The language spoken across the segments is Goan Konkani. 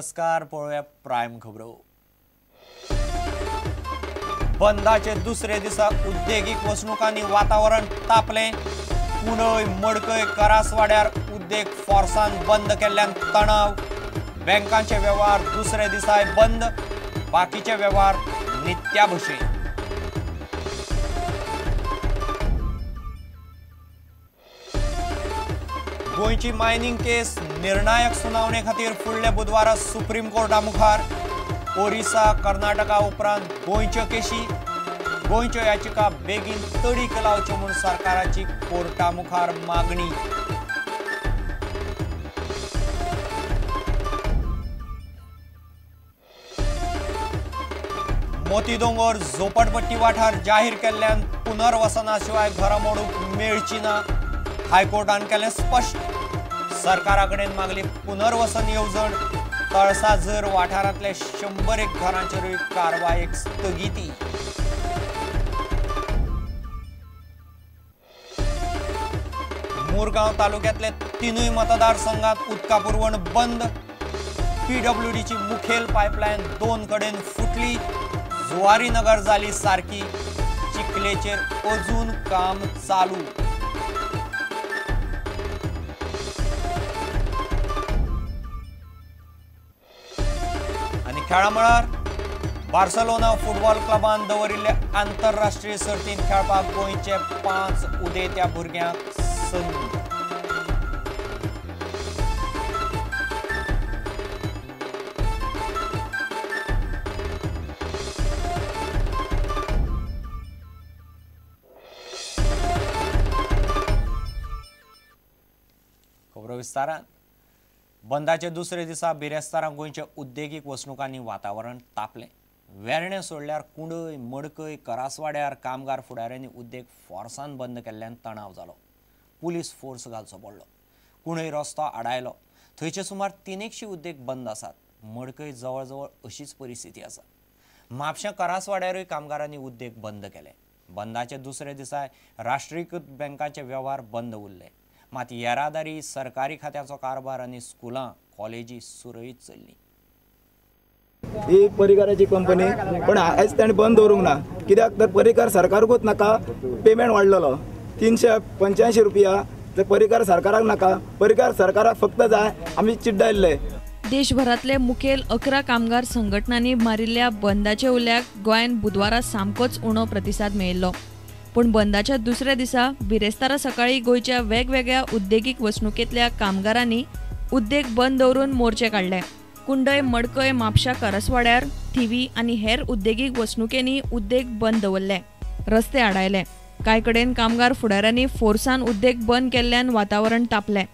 नमस्कार. पळोवया प्रायम खबरो. बंदाचे दुसरे दिसा उद्देगीक वसणुकांनी वातावरण तापलें. कुंडय, मडकय, करासवाड्यार उद्देग फोर्सान बंद केल्ल्यान तणाव. बँकांचे वेव्हार दुसरे दिसाय बंद, बाकीचे वेव्हार नित्या भशेन. गोंयची मायनिंग केस निर्णायक सुनावणे खातीर फुडल्या बुधवारा सुप्रीम कोर्टा मुखार. ओरिसा, कर्नाटका उपरांत गोंयच्यो केशी. गोंयच्यो याचिका बेगीन तडीक लावच्यो म्हूण सरकाराची कोर्टा मुखार मागणी. मोती दोंगर झोपडपट्टी वाठार जाहीर केल्ल्यान पुनर्वसना शिवाय घरां मोडूंक मेळची ना, हायकोर्टान केलें स्पश्ट. सरकारा कडेन मागली पुनर्वसन येवजण. तळसाझर वाठारांतल्या 101 घरांचेरूय कारवायेक स्थगिती. मुरगांव तालुक्यांतले 3 मतदारसंघात उदका पुरवण बंद. पीडब्ल्यूडीची मुखेल पायपलायन 2 कडेन फुटली. जुवारीनगर जाली सारकी. चिखलेचेर अजून काम चालू. खेळा मळार बार्सेलोना फुटबॉल क्लबान दवरिल्ले आंतरराष्ट्रीय सर्तींत खेळपाक गोंयचे 5 उदेत्या भुरग्यांक संद. खबरो विस्तारान. बंदाचे दुसरे दिसा बिरेस्तारा गोंयच्या उद्देगीक वसणुकांनी वातावरण तापलें. वेर्णें सोडल्यार कुंडय, मडकय, करासवाड्यार कामगार फुडाऱ्यांनी उद्देग फोर्सान बंद केल्ल्यान तणाव जालो. पुलीस फोर्स घालचो पडलो. कुंडय रस्तो आडायलो. थंयचे सुमार 300 उद्देग बंद आसात. मडकय जवळ जवळ अशीच परिस्थिती आसा. म्हापशें करासवाड्यारूय कामगारांनी उद्देग बंद केले. बंदाचे दुसरे दिसा राष्ट्रीयकृत बँकांचे वेव्हार बंद उरले. मात येरादारी, सरकारी खात्याचो कारभार आनी स्कुलां, कॉलेजी सुरळीत चल्ली. ही परिकाराची कंपनी पण आयज ताणें बंद दवरूंक ना, कित्याक तर परिकार सरकारूच नाका. पेमेंट वाडलेलो 385 रुपया, तर परिकार सरकाराक नाका. परिकार सरकाराक फक्त जाय आमी चिड्डायल्ले. देशभरांतले मुखेल 11 कामगार संघटनांनी मारिल्ल्या बंदाच्या उल्याक गोंयांत बुधवारा सामकोच उणो प्रतिसाद मेळिल्लो. पूण बंदाच्या दुसऱ्या दिसा बिरेस्तारा सकाळी गोंयच्या वेगवेगळ्या उद्देगीक वसणुकेंतल्या कामगारांनी उद्देग बंद दवरून मोर्चे काडले. कुंडय, मडकय, म्हापशा, करसवाड्यार, थिवी आनी हेर उद्देगीक वसणुकेंनी उद्देग बंद दवरले. रस्ते आडायले. कांय कडेन कामगार फुडाऱ्यांनी फोर्सान उद्देग बंद केल्ल्यान वातावरण तापलें.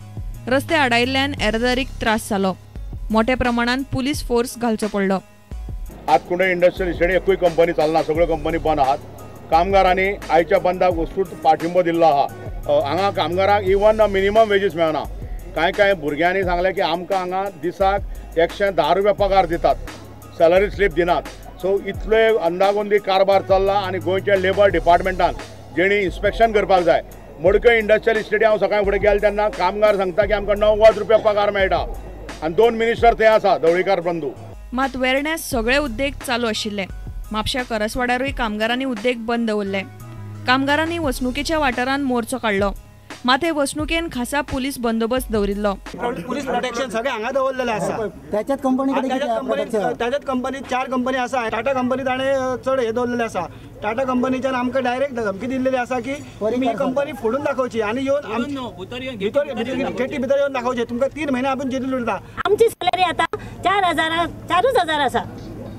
रस्ते आडायिल्ल्यान येरादारीक त्रास जालो. मोठ्या प्रमाणात पुलीस फोर्स घालचो पडलो. आज कुंडय इंडस्ट्रियल इस्टेट एकूय कंपनी चलना, सगळ्यो कंपनी बंद आहात. कामगारांनी आयच्या बंदाक उत्स्फूर्त पाठिंबो दिल्लो आहा. हांगा कामगारांक इवन मिनिमम वेजीस मेळना. कांय कांय भुरग्यांनी सांगलें की आमकां हांगा दिसाक 110 रुपया पगार दितात, सॅलरी स्लीप दिनात. सो इतले अंदागोंदी कारभार चल्ला आनी गोंयच्या लेबर डिपार्टमेंटान जेणी इन्स्पेक्शन करपाक जाय. मडकय इंडस्ट्रियल इस्टेटी हांव सकाळीं फुडें गेलो तेन्ना कामगार सांगता की आमकां 90 रुपया पगार मेळटा आनी 2 मिनिस्टर थंय आसा, ढवळीकार बंधू. मात वेर्ण्या सगळे उद्देग चालू आशिल्ले. म्हापशा करसवाड्यारूय कामगारांनी उद्देग बंद दवरले. कामगारांनी वसणुकेच्या वाठारांत मोर्चो काडलो. मात हे वसणुकेन खासा पुलीस बंदोबस्त दवरिल्लो. पुलीस प्रोटेक्शन सगळे हांगा दवरलेले आसा. त्याच्यात कंपनी 4 कंपनी आसा. टाटा कंपनी ताणें चड हे दवरलेले आसा. टाटा कंपनीच्यान आमकां डायरेक्ट धमकी दिल्लेली आसा की तुमी ही कंपनी फोडून दाखोवची आनी येवन भितर गेटी भितर येवन दाखोवचे. तुमकां 3 म्हयने आपूण जेली उरता. आमची सॅलरी आतां 4,000 आसा.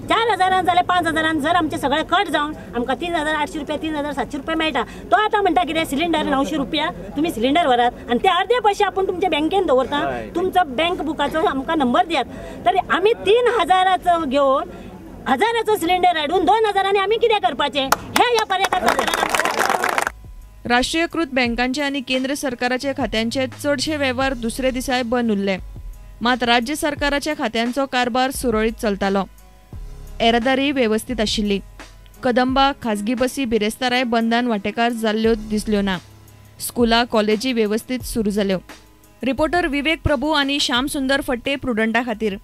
4,000 जाल्यार 5,000 जर आमचे सगळे कट जावन आमकां 3,800 रुपया, 3,700 रुपया मेळटा. तो आतां म्हणटा कितें सिलिंडर 900 रुपया तुमी सिलिंडर व्हरात आनी ते अर्दे पयशे आपूण तुमच्या बँकेन दवरता. तुमचो बँक बुकाचो आमकां नंबर दियात. तर आमी 3,000 घेवन 1,000 सिलिंडर हाडून 2,000 आमी कितें करपाचें हे ह्या पर्यटक. राष्ट्रीयकृत बँकांचे आनी केंद्र सरकाराच्या खात्यांचे चडशे वेव्हार दुसरे दिसाय बंद उरले. मात राज्य सरकाराच्या खात्यांचो कारभार सुरळीत चलतालो. येरादारी वेवस्थीत आशिल्ली. कदंबा, खाजगी बसी बिरेस्ताराय बंदान वांटेकार जाल्ल्यो दिसल्यो ना. स्कुलां, कॉलेजी वेवस्थीत सुरू जाल्यो. रिपोर्टर विवेक प्रभू आणि श्याम सुंदर फट्टे प्रुडंटा खातीर.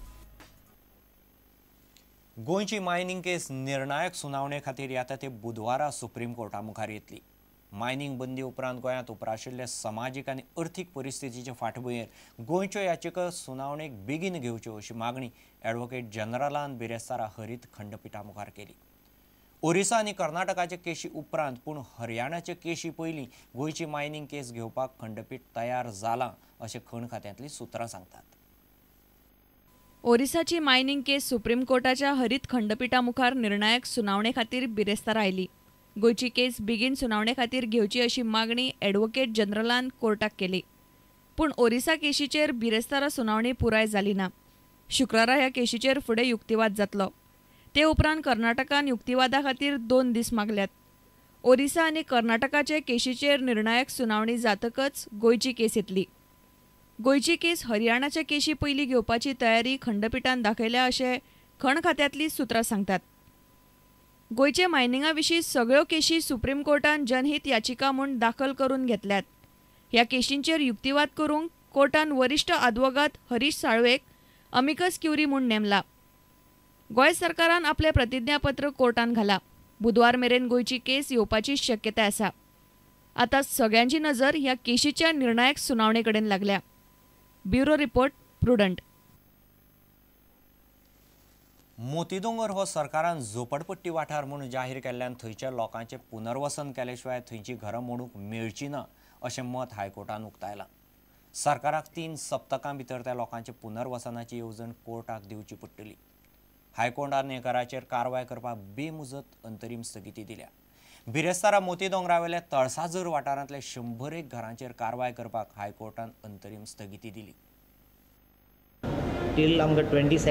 गोंयची मायनिंग केस निर्णायक सुनावणे खातीर येता ते बुधवारा सुप्रीम कोर्टा मुखार येतली। मायनिंग बंदी उपरांत गोंयांत उप्राशिल्ले समाजीक आनी अर्थीक परिस्थितीचे फाटभुंयेर गोंयच्यो याचिका सुनावणेक बेगीन घेवच्यो अशी मागणी ॲडव्होकेट जनरलान बिरेस्तारा हरीत खंडपिठा मुखार केली। ओरिसा आनी कर्नाटकाचे केशी उपरांत पूण हरियाणाचे केशी पयलीं गोंयची मायनिंग केस घेवपाक खंडपीठ तयार जालां अशें खण खात्यांतलीं सुत्रां सांगतात। ओरिसाची मायनिंग केस सुप्रीम कोर्टाच्या हरीत खंडपिठा मुखार निर्णायक सुनावणे खातीर बिरेस्तारा आयली। गोंयची केस बेगीन सुनावणे खातीर घेवची अशी मागणी ॲडव्होकेट जनरलान कोर्टाक केली। पूण ओरिसा केशीचेर बिरेस्तारा सुनावणी पुराय जाली ना। शुक्रारा ह्या केशीचेर फुडें युक्तिवाद जातलो। ते उपरांत कर्नाटकान युक्तिवादा खातीर 2 दीस मागल्यात। ओरिसा आनी कर्नाटकाचे केशीचेर निर्णायक सुनावणी जातकच गोंयची केस येतली। गोंयची केस हरियाणाच्या केशी पयलीं घेवपाची तयारी खंडपिठान दाखयल्या अशें खण खात्यांतलीं सुत्रां सांगतात। गोंयचे मायनिंगा विशीं सगळ्यो केशी सुप्रीम कोर्टान जनहीत याचिका म्हूण दाखल करून घेतल्यात। ह्या केशींचेर युक्तिवाद करूंक कोर्टान वरिश्ठ आदवोगाद हरीश साळवेक अमिकस क्युरी म्हूण नेमला। गोंय सरकारान आपलें प्रतिज्ञापत्र कोर्टान घाला। बुधवार मेरेन गोंयची केस येवपाची शक्यताय आसा। आतां सगळ्यांची नजर ह्या केशीच्या निर्णायक सुनावणे कडेन लागल्या। Bureau report, Prudent. Motidongor हो सरकारान झोपडपट्टी वाठार म्हूण जाहीर केल्ल्यान थंयच्या लोकांचें पुनर्वसन केले शिवाय थंयची घरां मोडूंक मेळची ना अशें मत हायकोर्टान उक्तायलां। सरकाराक 3 सप्तकां भितर त्या लोकांचे पुनर्वसनाची येवजण कोर्टाक दिवची पडटली। हायकोर्टान हे घराचेर कारवाय करपाक बेमुजत अंतरीम स्थगिती दिल्या। बिरेस्तारा मोतीदोंगरावेल्या तळसाजर वाठारांतल्या 101 घरांचेर कारवाय करपाक हायकोर्टान अंतरीम स्थगिती दिली। टील आमकां 22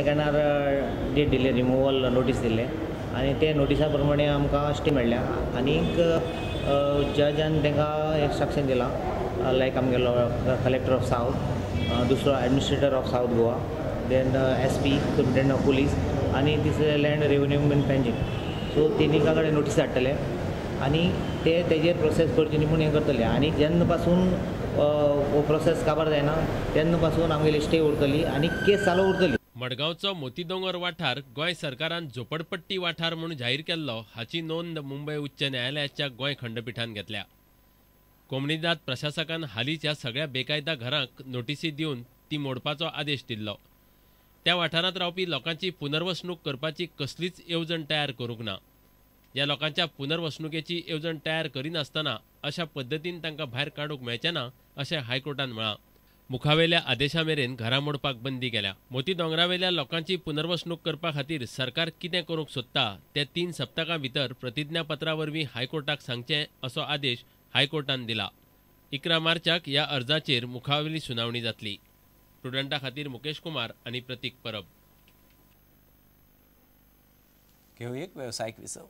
डेट दिले, रिमुवल नोटीस दिल्ले आनी ते नोटिसा प्रमाणे आमकां स्टे मेळ्ळ्या आनीक जजान तांकां इन्स्ट्रक्शन दिलां, लायक आमगेलो कलेक्टर ऑफ सावथ, दुसरो administrator of south Goa, then S P superintendent of police आनी तिसरे लँड रेवन्यू बीन पेंजींग। सो तिनिका कडेन नोटीस धाडटले आनी ते तेजेर प्रोसेस करचे न्ही म्हूण हें करतले आनी जेन्ना पासून हो प्रोसेस काबार जायना तेन्ना पासून आमगेली स्टे उरतली आनी केस चालू उरतली। मडगांवचो मोतीदोंगर वाठार गोंय सरकारान झोपडपट्टी वाठार म्हूण जाहीर केल्लो हाची नोंद मुंबय उच्च न्यायालयाच्या गोंय खंडपिठान घेतल्या। कोमनिदाद प्रशासकान हालींच ह्या सगळ्या बेकायदा घरांक नोटिसी दिवन ती मोडपाचो आदेश दिल्लो। त्या वाठारांत रावपी लोकांची पुनर्वसणूक करपाची कसलीच येवजण तयार करूंक ना। ह्या लोकांच्या पुनर्वसणुकेची येवजण तयार करिनासतना अशा पद्दतीन तांकां भायर काडूंक मेळचें ना अशें हायकोर्टान म्हळां। मुखावेल्या आदेशा मेरेन घरां मोडपाक बंदी केल्या। मोती दोंगरावेल्या लोकांची पुनर्वसणूक करपा खातीर सरकार कितें करूंक सोदता तें 3 सप्तकां भितर प्रतिज्ञापत्रा वरवीं हायकोर्टाक सांगचें असो आदेश हायकोर्टान दिला। 11 मार्चाक ह्या अर्जाचेर मुखावेली सुनावणी जातली। प्रुडंटा खातीर मुकेश कुमार आनी प्रतीक परब। घेवया एक वेवसायीक विसव।